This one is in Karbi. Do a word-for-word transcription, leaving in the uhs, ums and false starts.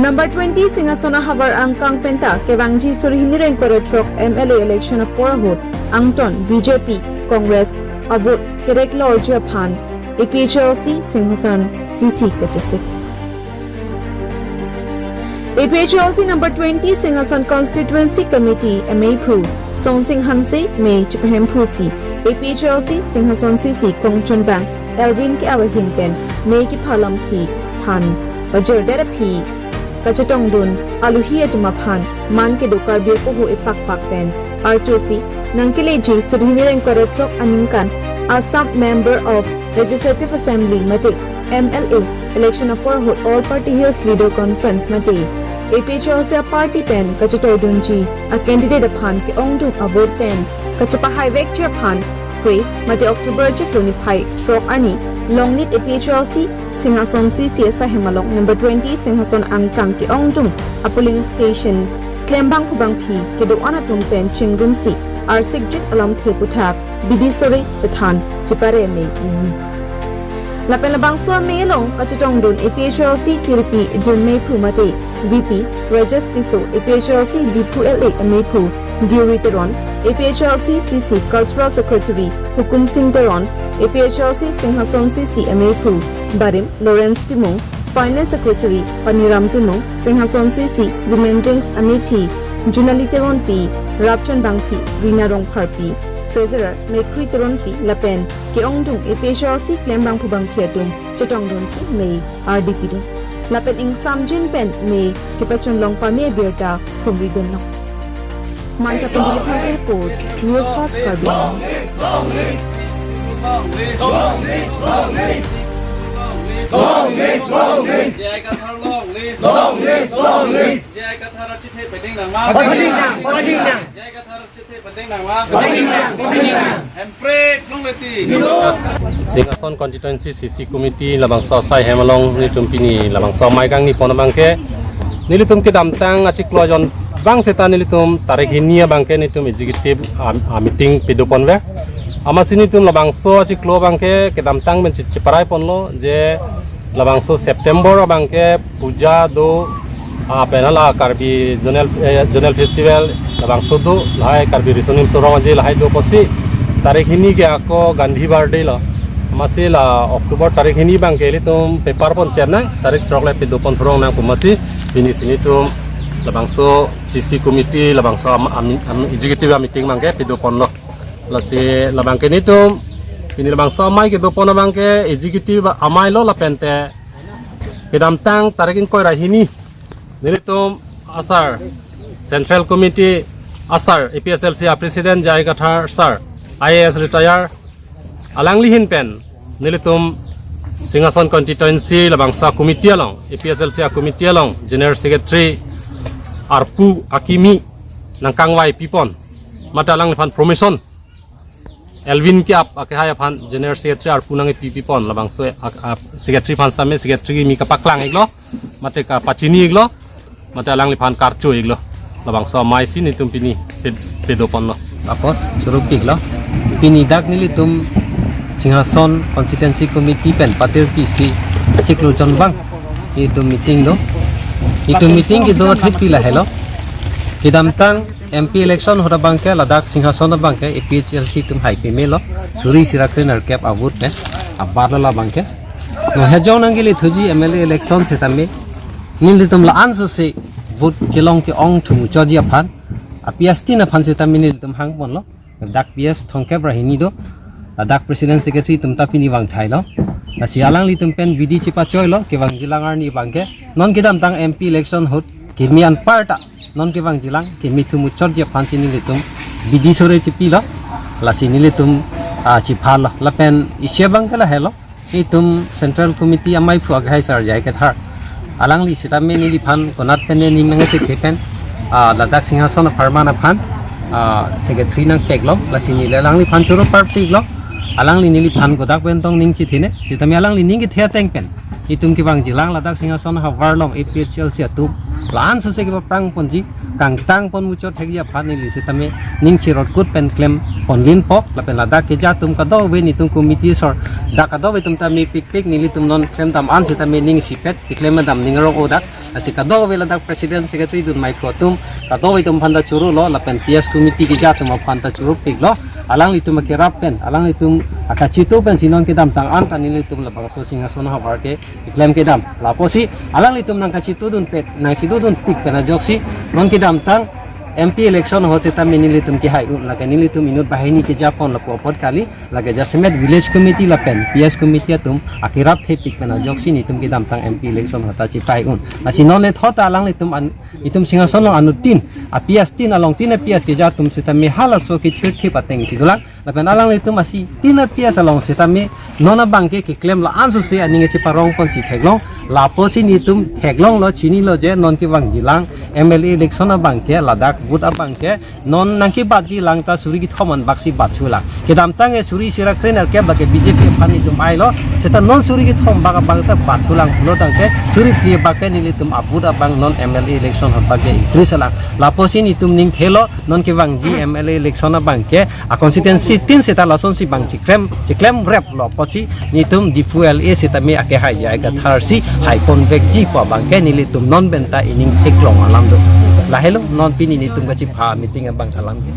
Number twenty Singhason ahavar angkang penta kevangji suri hini ingkoi ra throk M L A election apor ahut angton B J P, Congress avote kereklorji aphan A P H L C Singhason C C kachesik. A P H L C number twenty Singhason Constituency Committee ameiphu Songsing Hanse mei chepahemphusi A P H L C Singhason C C kongchunbang Elvin Keap ahin pen mei kephalam aphi than pajirdet aphi kachetongdun aluhi atum aphan man kedo Karbi akoho epakpak pen arjusi nangkeleji suri hini ingkoi ra throk aningkan Assam Member of Legislative Assembly mate M L A election apor ahut All Party Hills Leader Conference mate A P H L C party pen kachetoidunji a candidate aphan ke-ongdung avote pen kachepahaivekji aphan kre mate October chiklo niphai throk arni Longnit A P H L C Singhason C C asaihem along number twenty Singhason angkang ke-ongdung a polling station klembangphu bangphi kedo-an atum pen chingrumsi arsikjit alamthe aputhak bidi sore chethan chepare mei ingni. Lapen labangso amei along kachetongdun A P H L C tirpi dunmeiphu mate V P Rajesh Tisso, A P H L C Diphu L A ameiphu Deuri Teron, A P H L C C C Cultural Secretary Hukum Sing Teron, A P H L C Singhason C C ameiphu Barim Lawrence Timung, Finance Secretary Paniram Timung, Singhason C C Women Wings amephi Junali Teronpi, Rapchon Bangphi, Rina Rongpharpi, Treasurer Mekri Teronpi lapen ke-ongdung A P H L C klembangphu bangphi atum chetongdunsi mei ardi pidun. Lapen ingsamjin pen mei kepachunlong pame abirta khumridunlong. Manja pen Dilip Hanse reports, News Fast Karbi Anglong. Long live, long live, long live. Long live, long live. J I Kathar long live. Long live, long live. J I Kathar achethe pading nangma. Pading nang, pading nang. J I Kathar achethe pading nangma. Pading nang, pading nang. Hemprek long leti. Singhason Constituency C C Committee labangso asaihem along nelitum pini labangso amei kangni pon abangke nelitum kedamtang achiklo ajon abang seta nelitum tarik hini abangke nelitum executive, ah, ah, meeting pado ponve. Amatsi nelitum labangso achiklo abangke kedamtang pen che-, cheparai ponlo je labangso September abangke puja do, ah, pen hala Karbi zonal, eh, zonal festival labangso do, lahai Karbi Riso Nimso Rong Aje lahai do pusi tarik hini ke ako Gandhi birthday lo. Amatsi la October tarik hini abangke ilitum pepar pon chennang, tarik throk le pado pon thurong nang pu amatsi pini si nelitum labangso C C committee labangso am-, am-, am-, executive meeting abangke pado ponlo. Lasi labangke nelitum pini labangso amei kedo pon abangke executive amei lo lapente kedamtang tarik ingkoi ra hini nelitum asar Central Committee asar A P H L C a President J I Kathar sir, I A S retire, alangli ahin pen nelitum Singhason Constituency labangso a committee along, A P H L C a committee along General Secretary arpu akimi nangkangvai pipon, mate alangliphan promotion Elvin Keap akehai aphan General Secretary arpu nangkepi pipon labangso a, a, Secretary aphan sitame Secretary kimi kapaklang iklo, mate kapachini iklo, mate alangliphan karcho iklo. Labangso amei si nelitum pini ped-, pado ponlo. Apot choro-ik lo. Pini dak nelitum Singhason Constituency Committee pen patirpi si achiklo ajon abang nelitum meeting do. Nelitum meeting kedo athe pi lahelo. Kedamtang M P election ahut abangke ladak Singhason abangke A P H L C atum hai pemelo. Suri isi ra krenerkep avote pen abar lo labangke. Non hejong nangkele thuji M L A election sitame nelitum la-an sose vote kelong ke-ong thum choji aphan, a P S T aphan sitame nelitum hang ponlo. Dak P S thomkep ra hini do. Ladak President Secretary atum ta pini vangthailo. Lasi alanglitum pen bidi chepachoilo, kevangjilang arni abangke. Non kedamtang M P election ahut kimi anparta non kevangjilang, kimi thum choji aphan si nelitum bidi sore chepilo. Lasi nelitum, ah, chepharlo. Lapen isi abangke lahelo. Itum Central Committee ameiphu akehai sir J I Kathar, alangli sitame neliphan konat pen ne ning nangchekhe pen, ah, ladak Singhason apharman aphan, ah, Secretary nangpeklo, lasi neli alangliphan choro parpiklo, alangli neliphan kodak pen tong ning chethene, sitame alangli ning kethe ateng pen itum kevangjilang ladak Singhason ahavar along A P H L C atum la-an sose kepaprang ponji, kangtang pon muchot thekji aphan neli sitame ning chirotkut pen klem pon linpo, lapen ladak keja atum kadokave nelitum committee asor dak kadokave atum tame pikpik nelitum non klemdam an sitame ning isipet keklem dam ning arong-o dak. Lasi kadokave ladak president secretary dun micro atum kadokave atum aphan ta choro lo, lapen P S committee keja atum aphan ta choro piklo. Alanglitum akerap pen, alanglitum akachitu pensi non kedamtang an ta nelitum labangso Singhason havar ke keklem kedam. Lapusi alanglitum nangkachitu dunpet, nangchitu dunpik pen ajoksi non kedamtang M P election ahut sitame nelitum kehai un, lake nelitum inut banghini keja pon lapu apot kali, lake jasemet village committee lapen P S committee atum akerap thepik pen ajoksi nelitum kedamtang M P election ahut ta chepahai un. Lasi non le thot alanglitum an, itum Singhason along anuttin, a P S tin along tin a P S keja atum sitame halaso kethirthip atengsi dolang. Lapen alanglitum asi tin a P S along sitame non abangke keklem la-an sose aning cheparong ponsi theklong. Lapusi nelitum theklonglo, chinilo je non kevangjilang M L A election abangke ladak booth abangke non nangkebatjilang ta suri kethom an baksi batthulang. Kedamtang e suri isi ra krenerkep bak ke B J P aphan nelitum ailo, seta non suri kethom bak abang ta batthulang pulo tangte suri phli bak ke nelitum a booth abang non M L A election ahut bak ke increase lang. Lapusi nelitum ning thelo, non kevangji M L A election abangke a constituency tin seta lasonsi bang chiklem, chiklem rep lo pusi nelitum Diphu L A sitame akehai jai katharsi hai ponvekji pu abangke nelitum non pen ta ining theklong alam do. Lahelo non pini nelitum kachepha meeting abang alam ke.